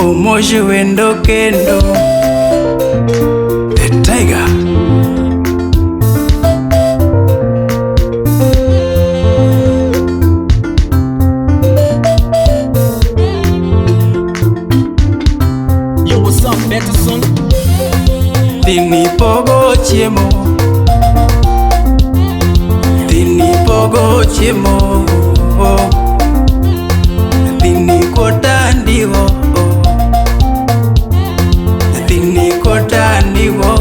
Omoshi wendo kendo. The Tiger. Yo, what's up, Betterson? Tini pogo chiemo. Tini pogo chiemo. Tini kota ndiwo. Tini kota ndiwo.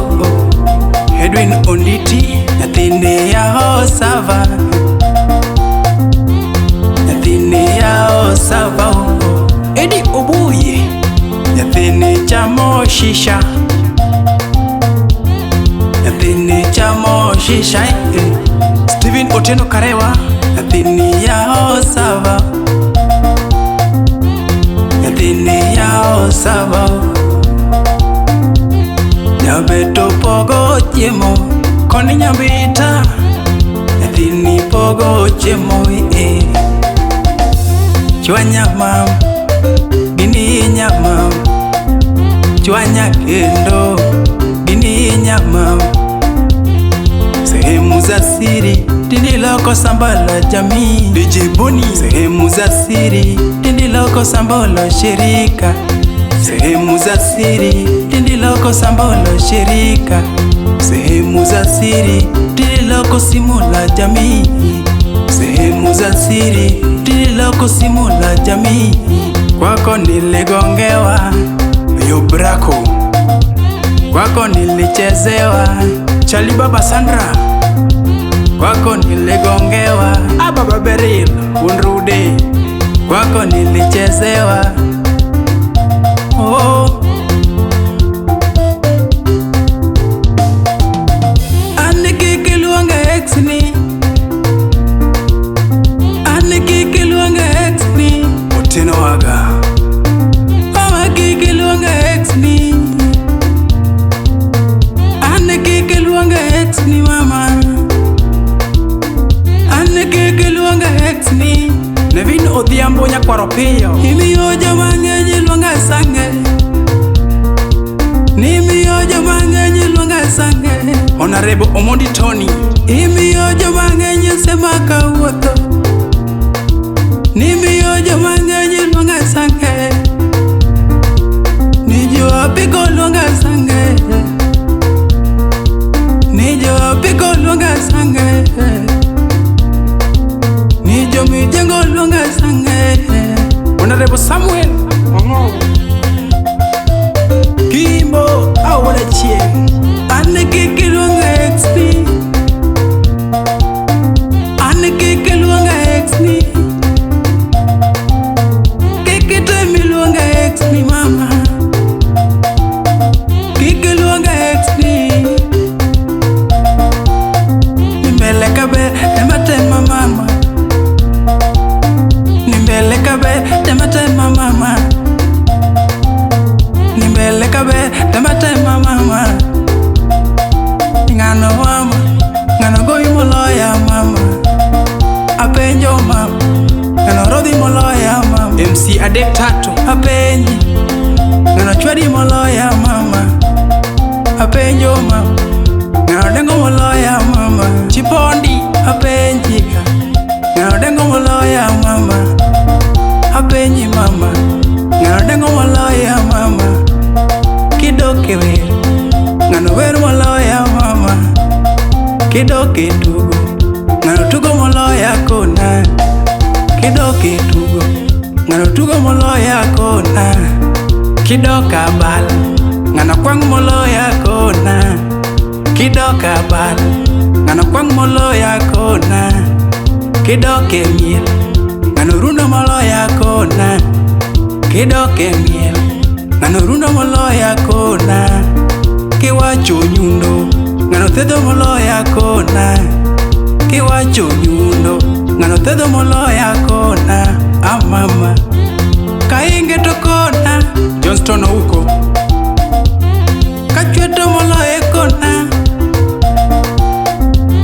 Edwin Onditi. Nyathini yao sava. Nyathini yao sava. Edi Obuye. Nyathini chamo shisha. Nyathini chamo shisha. Steven Otieno Karewa. Nyathini yao sava. Nyathini yao sava. Nyabeto pogo chiemo. Koni nyambita. Nyathini pogo chiemo. Chwanya mam. Gini nyama. Chwanya kendo. Gini nyama. Sehemu za siri tindiloko sambala jamii. DJ Boni. Sehemu za siri tindiloko sambala shirika. Sehemu za siri tindiloko sambala shirika. Sehemu za siri tindiloko simula jamii. Sehemu za siri tindiloko simula jamii. Kwako niligongewa Yobrako. Kwako nilichezewa Chali Baba Sandra. Kwako niligongewa Ababa Beril Unrude. Kwako nilichezewa. Oh. Anike kiluonga ex ni. Anike kiluonga ex ni. Otieno Waga. Mama kik iluonga ex ni. An kik iluonga ex ni mama. An kik iluonga ex ni. Nevin Odhiambo nyakwaro piyo. Imiyo joma ng'eny luonga sange. Nimiyo joma ng'eny luonga sange. Honorable Omondi Tony. Imiyo joma ng'eny sema kawuotho. Nimiyo joma ng'eny luonga sange. Ni jo apiko luonga sange. Ni jo apiko luonga sange. Ni jo mijengo luonga sange. Honorable Samuel Ong'o. Kimbo awuoda chieng'. An kik iluonga ex ni. An kik iluonga ex ni. Kik item iluonga ex ni mama. Kik iluonga ex ni. Ni mbele kaber tema tema mama. Ni mbele kaber tema tema mama. Ni mbele kaber tema tema mama. Ng'ano mama, ng'ano goyi moloya mama. Apenjo mama, ng'ano rodhi moloya mama. MC Adek Tatu. Apenji, ng'ano chwadi moloya mama. Apenjo mama, ng'ano dengo moloya mama. Chipondi. Apenji, ng'ano dengo moloya mama. Apenji mama, ng'ano dengo moloya mama. Kidok e wer, ng'ano wer moloya mama. Kidok e tugo, ng'ano tugo moloya kona. Kidok e tugo, ng'ano tugo moloya kona. Kidok abal, ng'ano kwang' moloya kona. Kidok abal, ng'ano kwang' moloya kona. Kidok e miel, ng'ano rundo moloya kona. Kidok e miel, ng'ano rundo moloya kona. Kiwacho nyundo, ng'ano thedho moloya kona. Kiwacho nyundo, ng'ano thedho moloya kona. Ah mama, kainge to kona. Johnston Ouko. Kachweto moloye kona.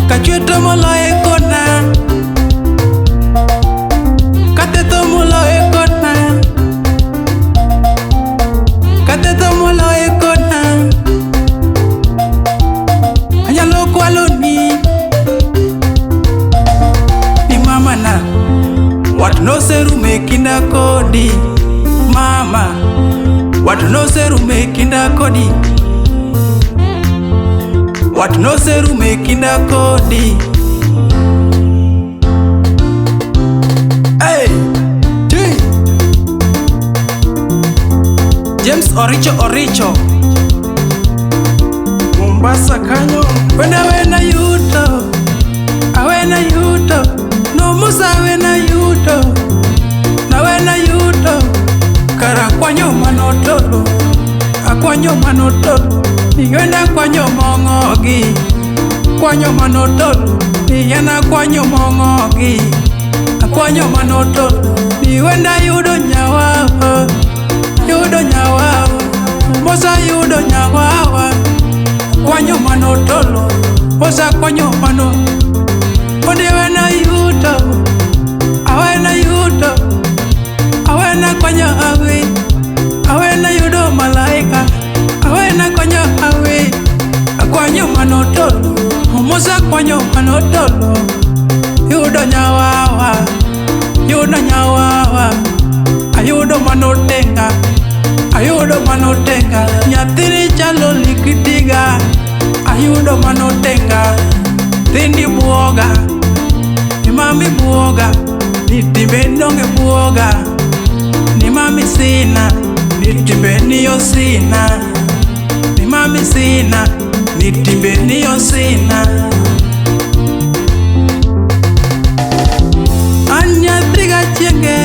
Kachweto moloye kona. Kathetho moloye kona. Wat noserume kinda kodi. Wat noserume kinda kodi. Hey, T. James Oricho Oricho Mombasa kanyo. Wena wena yuto, awena yuto, no musa wena yuto, na wena yuto. Kara kwanyo manotolo, akwanyo manotolo, niwena kwanyo mongogi, kwanyo manotolo, niyena kwanyo mongogi, akwanyo manotolo, niwenda yudo nyawawa, yudo nyawawa, musa yudo nyawawa. Kwanyo manotolo, osa kwanyo mano. Onde wena yuto, awena yuto, awena kwanyo awi, awena yudo malaika, awena kwanyo awi, akwanyo manotolo, omosa kwanyo manotolo, yudo nyawawa, yudo nyawawa, ayudo manotenga. Ayudo manotenga, nyathini chalo likitiga. Ayudo manotenga, thindi buoga, ni mami buoga, ni timbe donge buoga, ni mami sina, ni timbe niyo sina, ni mami sina, ni timbe niyo sina. An nyathiga chienge,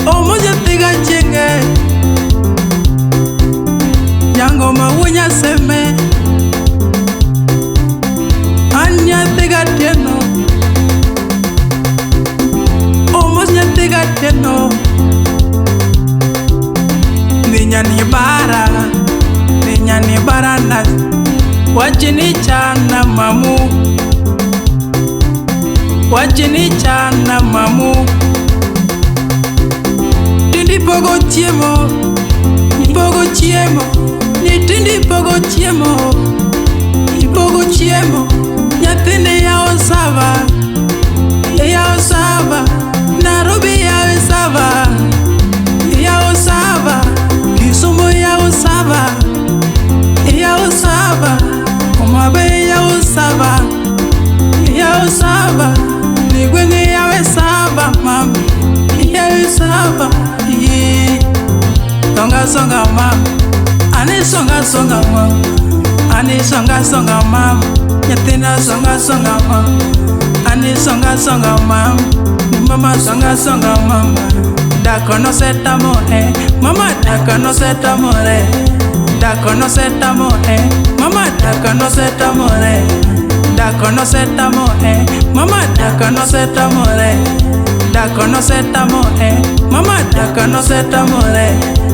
omoja thiga chienge, nyango mawuonya seme. An nyathiga tieno, omos nyathiga tieno. Ninyani bara, ninyani bara na, wachini chana mamu, wachini chana mamu. Tindi pogo chiemo, pogo chiemo, ni tindi pogo chiemo, pogo chiemo. Nyathini yawo sava, yawo sava, Nairobi yawo sava, yawo sava, Kisumu yawo sava, yawo sava, Homa Bay yawo sava, yawo sava, ni gwenge yawo sava, mama, yawo sava. Songa songa mama, ani songa songa mama, ani songa songa mama, nyathina songa songa mama, ani songa songa mama, ni mama songa songa mama. Dako no setamore, mama dako no setamore, dako no setamore, mama dako no setamore, dako no setamore, mama dako no setamore, dako no setamore, mama dako no setamore.